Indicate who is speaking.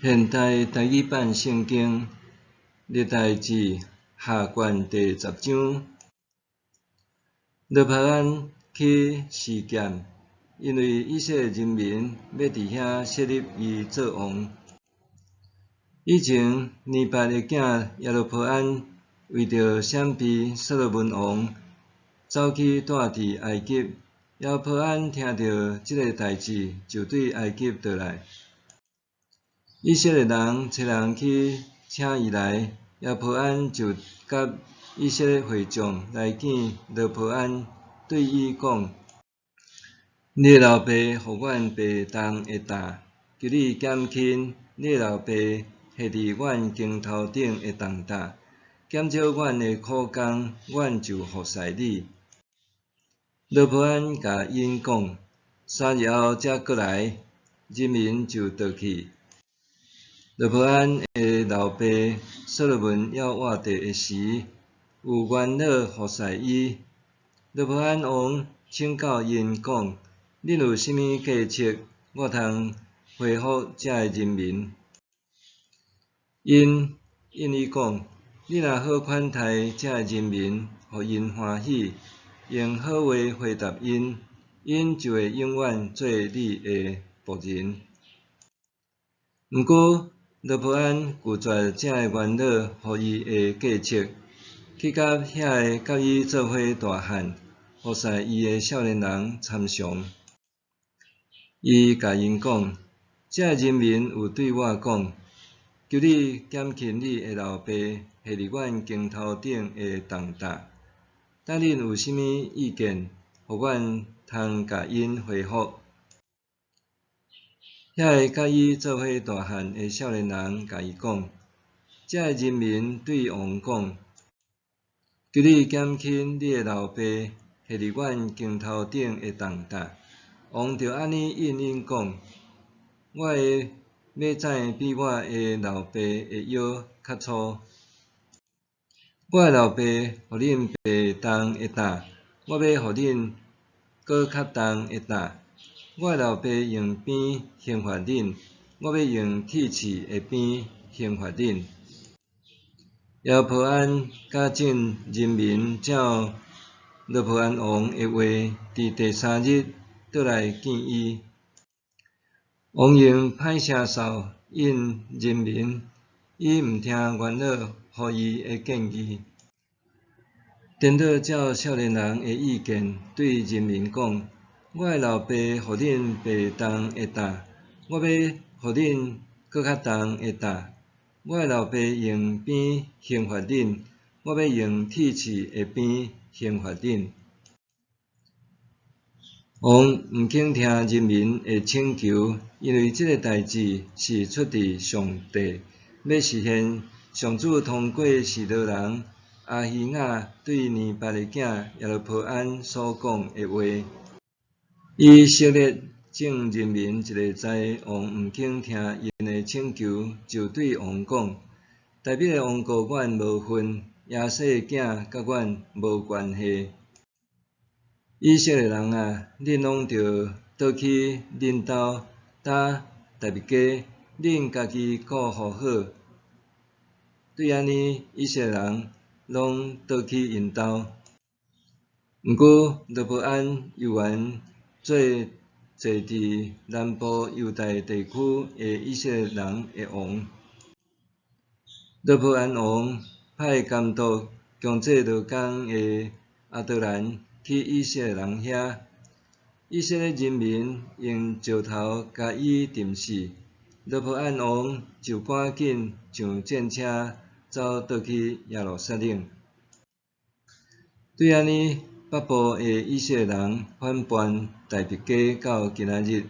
Speaker 1: 現代台語版聖經歷代志下卷第十章，羅波安去示劍，因為以色列人民欲佇遐設立伊做王。以前尼八的囝耶羅波安為著閃避所羅門王，走去蹛佇埃及。耶羅波安聽著這个代誌，就對埃及倒來。以色列人差人去請伊來，耶羅波安就佮以色列會眾來見羅波安，對伊講：你的老爸予阮爸重的擔，求你減輕你的老爸繫佇阮肩頭頂的重擔，減少阮的苦工，阮就服侍你。羅波安共𪜶講：3日後才閣來，人民就倒去。羅波安的老爸所羅門猶活著的時，有元老服侍伊。羅波安王請教𪜶講：恁有啥物計策，我通回覆這个人民？𪜶應伊講：你若好款待這个人民，予𪜶歡喜，用好話回答𪜶，𪜶就會永遠做你的僕人。毋過，羅波安拒絕這个元老予伊的計策，去佮遐个佮伊做伙大漢、服侍伊的少年人參詳。伊共𪜶講：這个人民有對我講，求你減輕你的老爸繫佇阮肩頭頂的重擔。等恁有啥物意見，予阮通共𪜶回覆。遐个佮伊做伙大漢的少年人共伊講：這个人民對王講，求你減輕你的老爸繫佇阮肩頭頂的重擔。王就按呢應𪜶講：我的馬仔比我的老爸的腰較粗。我的老爸予恁爸重的擔，我欲予恁閣較重的擔。我的老爸用鞭刑罰恁，我欲用鐵刺的鞭刑罰恁。耶羅波安佮眾人民照羅波安王的話，佇第三日倒來見伊。王用歹聲嗽應人民，伊毋聽元老予伊的建議。顛倒照少年人的意見，對人民講：我的老爸予恁爸重的擔，我欲予恁閣較重的擔。我的老爸用鞭刑罰恁，我欲用鐵刺的鞭刑罰恁。王毋肯聽人民的請求，因為這个代誌是出自上帝，欲實現上主通過示羅人亞希雅對尼八的囝耶羅波安所講的話。以色列眾人民一下知王毋肯聽𪜶的請求，就對王講：大衛的王國阮無份，耶西的囝佮阮無關係。以色列人啊，恁攏著倒去恁兜，搭大衛家，恁家己顧予好。對按呢，以色列人攏倒去𪜶兜。毋過，羅波安猶原做坐佇南部猶大地區的以色列人的王。羅波安王派監督強制勞工的亞多蘭去以色列人遐，以色列人民用石頭共伊釘死。羅波安王就趕緊上戰車走倒去耶路撒冷。對按呢，北部的以色列人反叛大衛家到今仔日。